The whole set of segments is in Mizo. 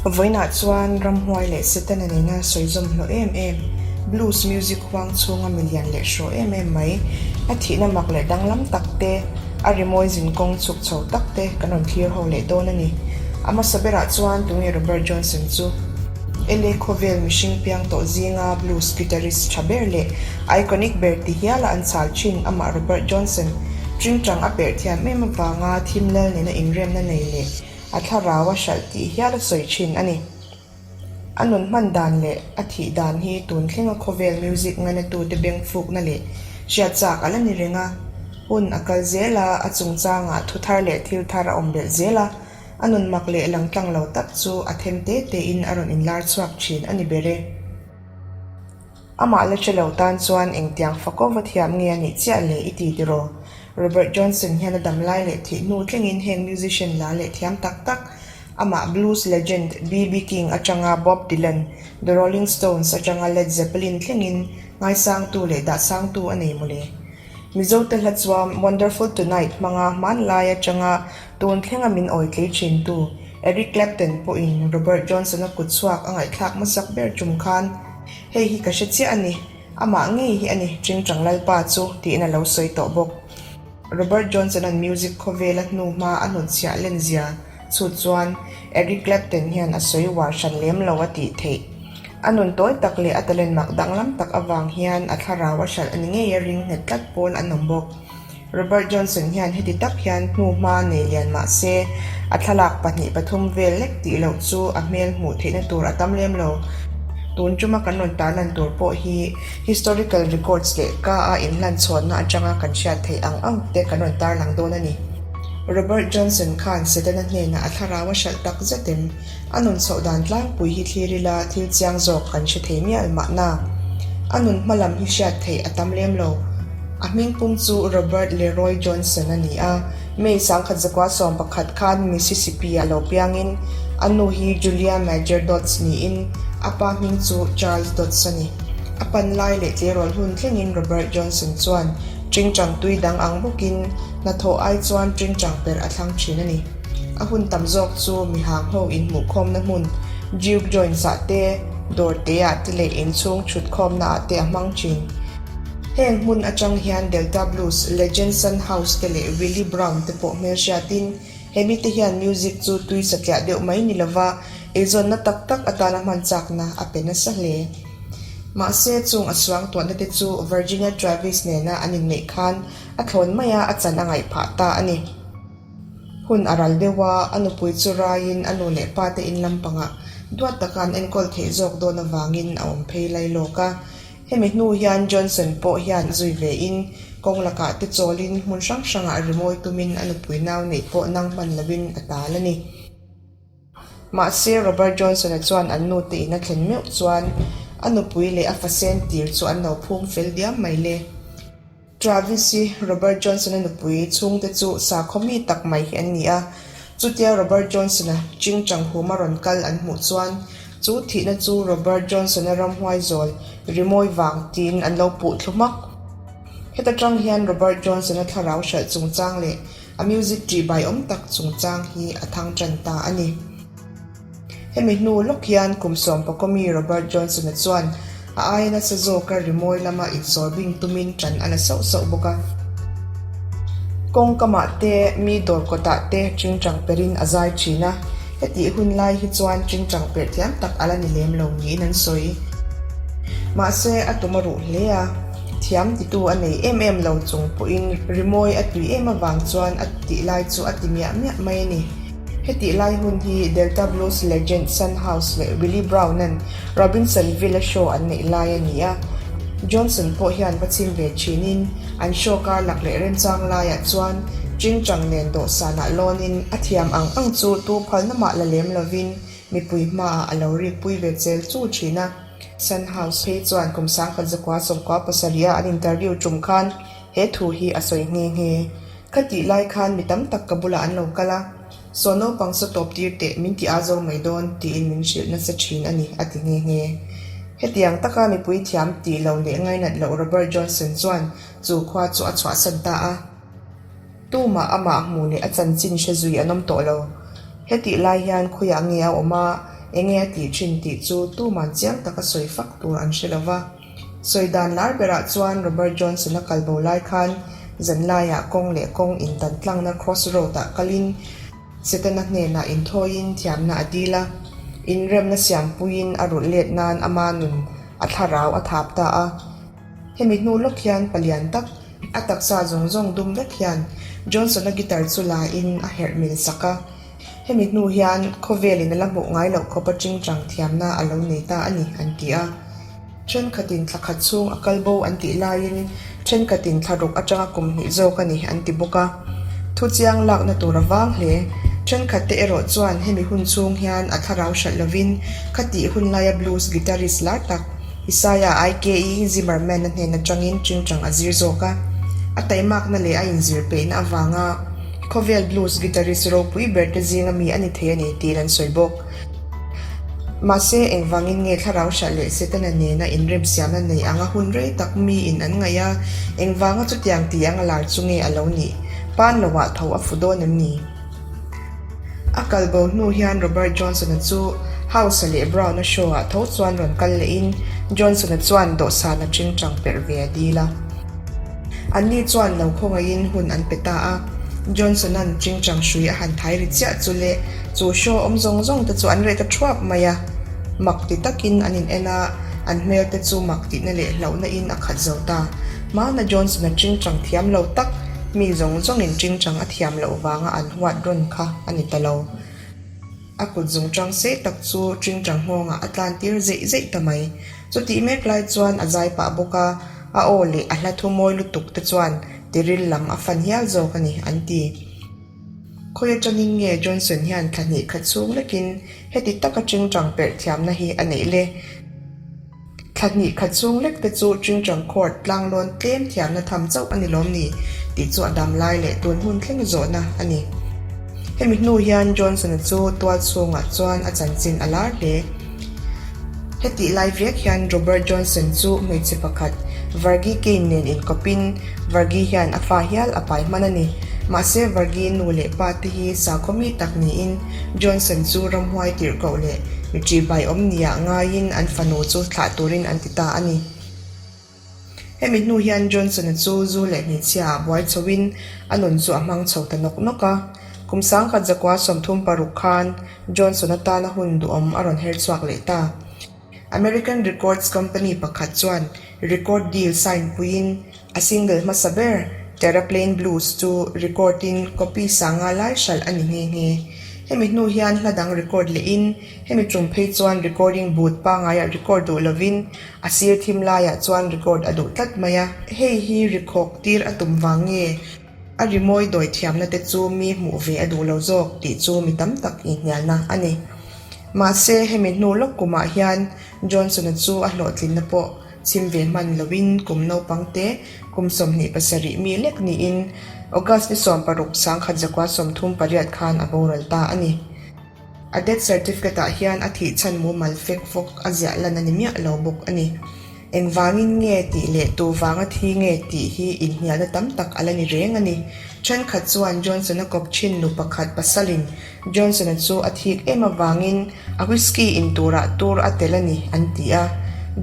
Vawiinah chuan ramhuai leh Setana nena sawi zawm hlawh em em, blues music huang chhunga milian leh hraw em em mai, a thihna mak leh danglam tak te, a rimawi zinkawng chhuk chho tak te kan rawn thlir ho leh dawn a ni. A hmasa berah chuan tunge Robert Johnson chu? LA khawvel mihring piang tawh zinga blues guitarist tha ber leh iconic ber ti hiala an chhal thin amah Robert Johnson tingtang a perh thiam em avanga thim lal nena inremna nei leh a thlarau a hralh tih hial a sawi thin a ni. A nun hman dan leh a thih dan hi tun thlenga khawvel music ngainatute bengfukna leh hriat chak a la ni reng a. Hun a kal zel a, a chungchangah thu thar leh thil thar a awm belh zel a, a nun mak leh langtlang lo tak chu a them te tein a rawn inlar chhuak thin a ni ber e. Amah la hre lo tan chuan engtiang fakawk va thiam nge a nih chiah le i ti tiraw? Robert Johnson hian a dam lai leh thih hnu tlengin heng musician la leh thiam tak tak, amah blues legend BB King atanga Bob Dylan, The Rolling Stones atanga Led Zeppelin thlengin ngaisangtu leh dahsangtu a nei mawle. Mizote hla chuan Wonderful Tonight hmanga hmanlai atanga tun thlenga min awitlei thintu Eric Clapton pawhin Robert Johnson-a kut chhuak a ngaihthlak hmasak ber tum khan hei hi ka hre chiah a ni, amah ngei hi a ni Tingtang Lalpa chu tiin a lo sawi tawh bawk. Robert Johnson-a'n music khawvela hnu hma a hnutchhiah lenzia Chu chuan Eric Clapton hian a sawi uar hran lem lo a tih theih. A nun tawi tak leh a talent mak danglam tak avang hian a thlarau a hralh a ni ngei a ring nghet tlat pawl an awm bawk. Robert Johnson hian heti tak hian hnuhma nei lian mah se a thlalak pahnih pathum vel lek tih loh chu a hmel hmuh theihna tur a tam lem lo. Tun tuma kan rawn tarlan tur pawh hi historical records leh ka a inhlan chhawnna atanga kan hriat theih ang ang te kan rawn tarlang dawn a ni. Robert Johnson khan Setana hnenah a thlarau a hralh tak zet em? A nun chhoh dan tlangpui hi thlir ila thil chiang zawk kan hre thei mial mahna. A nun hma lam hi hriat theih a tam lem lo. A hming pum chu Robert Leroy Johnson a ni a, May 1911 khan Mississippi-ah lo piangin a nu hi Julia Major Dodds niin a pa hming chu Charles Dodds a ni. A pan lai leh tleirawl hun thlengin Robert Johnson chuan Tingtang tui dang ang bawkin hnathawh ai chuan tingtang per a thlang thin a ni. A hun tam zawk chu mihang ho inhmuhkhawmna hmun, juke joints ah te, dawr te ah te leh inchhung thutkhawmna ah te a hmang thin. Heng hmun atang hian Delta Blues, Legend Son House te leh Willie Brown te pawh hmelhriatin he mite hian music chu tui satliah deuh mai ni lova eizawnna tak tak atana hman chakna a pe nasa hle. Mahse, chung a suang tuahna te chu Virginia Travis nena an inneih khan a thlawn mai a, a chan a ngaih phah ta a ni. Hun a ral deuh a, a nupui chu raiin a nu leh pa te in lampangah duat taka an enkawl theih zawk dawn avangin a awm phei lai lawk a. Hemi hnu hian Johnson pawh hian zui ve in kawng lakah te chawlin hmun hrang hrangah rimawi tumin a nupui nau neih pawh nang hman lovin a tal a ni. Mahse, Robert Johnson-a chuan an nute in a thlen meuh chuan a nupui leh a fasen tir chu an lo phum fel diam mai le. Travis hi Robert Johnson-a nupui chhungte chu sakhaw mi tak mai hi an ni a. Chutia Robert Johnson-a chingchang huma rawn kal an hmuh chuan chu thihna chu Robert Johnson-a ramhuai zawl rimawi vang tiin an lo puh thlu hmak. Heta tang hian Robert Johnson-a thlarau hralh chungchang leh A music ṭih bai awm tak chungchang hi a thang ṭan ta a ni. Hemi hnu lawk hian kum sawmpakawmi Robert Johnson-a chuan a aia nasa zawka rimawi lama insawi bing tumin ṭan a la sauh sauh bawk a. Kawng kamah te, mi dawr kawtah te ṭingṭang perin a zai ṭhin a, hetih hun lai hi chuan ṭingṭang perh thiam tak a la ni lem lo niin an sawi. Mahse, a tum a ruh hle a. Thiam titu a nei em em lo chung pawhin rimawi a tui em avang chuan a tih lai chu a ti miah miah mai a ni. Hetih lai hun hi Delta Blues legend Son House leh Willie Brown-a'n Robinsonville-a show an neih lai a ni a. Johnson pawh hian va chim ve thinin an show kar lak leh remchang laiah chuan Chingchang nen dawhsanah lawnin a thiam ang ang chu tu phalna mah la lem lovin mipui hmaah a lo rikpui ve chel chu thin a. Sun House phei chuan kum sangkhat zakua sawmkua pasarih a an interview tum khan he thu hi a sawi nghe nghe. Kha tih lai khan mi tam tak ka bulah an lo kal a, Saw naupang saw tawp tir teh min ti a zo mai dawn tiin min hrilh nasa thin a ni a ti nghe nghe. Hetiang taka mipui thiam tih lo leh ngainat loh Robert Johnson chuan chu khua chu a chhuahsan ta a. Tumah amah hmuh leh a chanchin hre zui an awm tawh lo. Hetih lai hian khawiah nge a awm a? Enge a tih thin tih chu tuman chiang taka sawi fak tur an hre lo va. Sawi dan lar berah chuan Robert Johnson-a kal bo lai khan zanlaiah kawng leh kawng intan tlangna cross road-ah kalin Setana hnenah inthawiin thiamna a dil a, inremna siampuiin a rulh let nan ama nun a thlarau a thap ta a. Hemi hnu lawk hian palian tak, a taksa zawng zawng dum vek hian Johnson-a guitar chu la in a herh mil sak a. Hemi hnu hian khawvelin a la hmuh ngai loh khawpa chingchang thiamna a lo nei ta a ni, an ti a. Thenkhatin thla khat chhung a kal bo an tih laiin thenkhatin thla ruk atanga kum hnih zawk a ni an ti bawk a. Thu chiang lakna tur a vang hle. Thenkhatte erawh chuan hemi hun chhung hian a thlarau hralh lovin khatih hun laia blues guitarist lar tak Isaiah IKE Zimmerman-a hnen atangin chingchang a zir zawk a. A taimakna leh a inzir peihna avanga khawvel blues guitarist ropui berte zinga mi a ni thei a ni tiin an sawi bawk. Mahse, engvangin nge thlarau hralh leh Setana nena inremsiamna nei anga hun rei tak miin an ngaih a, engvanga chutiang ti anga lar chu nge a lo nih? Pan loah tho a fu dawn em ni? A kal bo hnu hian Robert Johnson-a chu House-a leh Brown-a show-ah tho chuan rawn kal lehin Johnson-a chuan dawhsan a tingtang perh ve a dil a. Anni chuan lo khawngaihin hun an pe ta a, Johnson-a'n tingtang hrui a han thai ri chiah chu le chu show awm zawng zawng te chu an reh ta thuap mai a. Mak ti takin an in en a, an hmel te chu mak tihna leh hlauhna in a khat zo ta. Hmana Johnson-a tingtang thiam lo tak, mi zawng zawngin tingtang a thiam loh vanga an huat rawn kha a ni ta lo. A kut zung tang sei tak chu tingtang nghawngah a tlan tir zeih zeih ta mai. Chutih mek lai chuan a zai pah bawk a, a aw leh a hla thu mawi lutuk te chuan tiril lam a fan hial zawk a ni, an ti. Khawi atangin nge Johnson hian thla hnih khat chhung lekin heti taka tingtang perh thiamna hi a neih le? Thla hnih khat chhung lek te chu Tingtang Court tlanglawn tlem thiamna tham chauh a ni lawm ni tih chu a dam lai leh tun hun thleng zawhna a ni. Hemi hnu hian Johnson-a chu tual chhungah chuan a chanchin a lar hle. Hetih lai vek hian Robert Johnson chu hmeichhe pakhat Vargie Kane nen inkawpin Vargie hian a fa hial a pai hman a ni. Mahse Vargie nu leh pa te hi sakhaw mi tak niin Johnson chu ramhuai tirhkoh leh mi ṭihbai awm nia ngaiin an fanu chu thlah turin an ti ta a ni. Hemi hnu hian Johnson-a chu zu leh hmeichhia ah buai chhoin a nun chu a hmang chho ta nawk nawk a. Kum sangkhat zakua 36 khan Johnson-a tana hun duhawm a rawn her chhuak leh ta. American Records Company pakhat chuan record deal sign puiin a single hmasa ber Terraplane Blues chu record in copy sanga lai hralh a ni nghe nghe. Hemi hnu hian hla dang record lehin hemi tum phei chuan recording booth pangaiah record duh lovin a sir thim laiah chuan record a duh tlat mai a. Hei hi rikhawk tir a tum vang nge a rimawi dawi thiamna te chu mi hmuh ve a duh lo zawk tih chu mi tam tak inhnialna a ni. Mahse hemi hnu lawk kumah hian Johnson-a chu a hlawhtlinna pawh Chhim ve hman loin kum naupang te kum 27 mi lek niin August ni 16 1938 khan a boral ta a ni. A death certificate ah hian a thih chhan mumal fek fawk a ziah lan a ni miah lo bawk a ni. Engvangin nge tih leh tu vanga thi nge tih hi inhnialna tam tak a la ni reng a ni. Thenkhat chuan Johnson-a kawp thin nu pakhat pasalin Johnson-a chu a thik em avangin a whisky in turah tur a tel a ni, an ti a.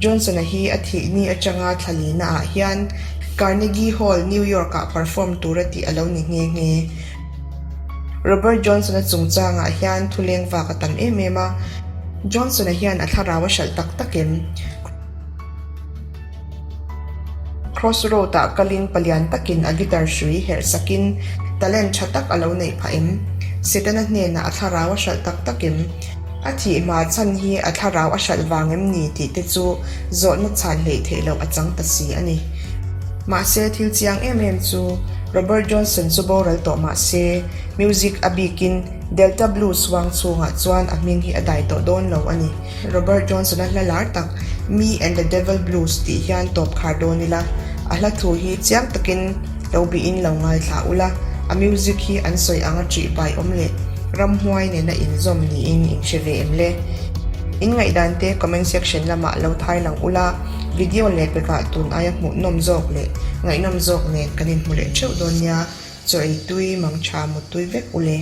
Johnson-a hi a thih ni atanga thla lina ah hian Carnegie Hall, New York-ah perform tura tih a lo ni nghe nghe. Robert Johnson-a chungchangah hian thu leng vak a tam em em a, Johnson-a hian a thlarau a hralh tak tak em? Crossroad-ah kalin palian takin a guitar hrui herh sakin talent tha tak a lo neih phah em? Setana hnenah a thlarau a hralh tak tak em? A thih hma chhan hi a thlarau a hralh vang em ni tih te chu zawhna chhan hleih theih loh a chang ta si a ni. Mahse thil chiang em em chu Robert Johnson chu boral tawh mahse music a bikin Delta Blues huang chhungah chuan a hming hi a dai tawh dawn lo a ni. Robert Johnson-a hla lar tak Me and the Devil Blues tih hian tawp khar dawn ila, a hla thu hi chiang takin lo bihin lo ngaithla ula, a music hi an sawi anga ṭih pai awm leh ramhuai nena inzawm niin in hre ve em le? In ngaihdan te comment section lamah lo thai lang ula, video leh pekah tun aia hmuhnawm zawk leh ngaihnawm zawk nen kan inhmu leh ṭheuh dawn nia, chaw ei tui, mangṭha, muttui vek ule.